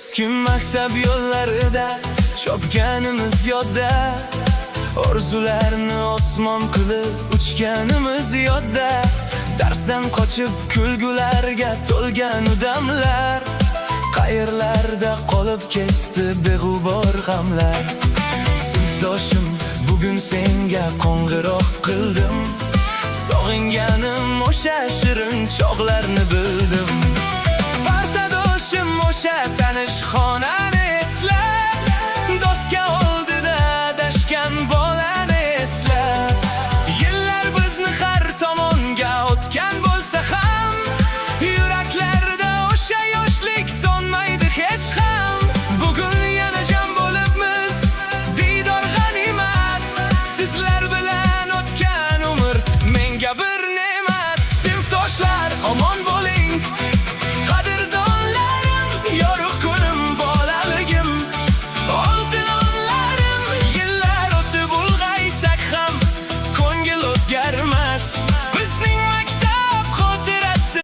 Eski maktab yo'llarida chopganimiz yodda, orzularni osmon qilib uchganimiz yodda. Darsdan qochib, kulgularga to'lgan u damlar. Qayerlarda qolib ketdi beg'ubor g'amlar? Sinfdoshim, bugun senga qo'ng'iroq qildim. Sog'inganim o'sha shirin chog'larni bildim. Partadoshim, o'sha tanish xona.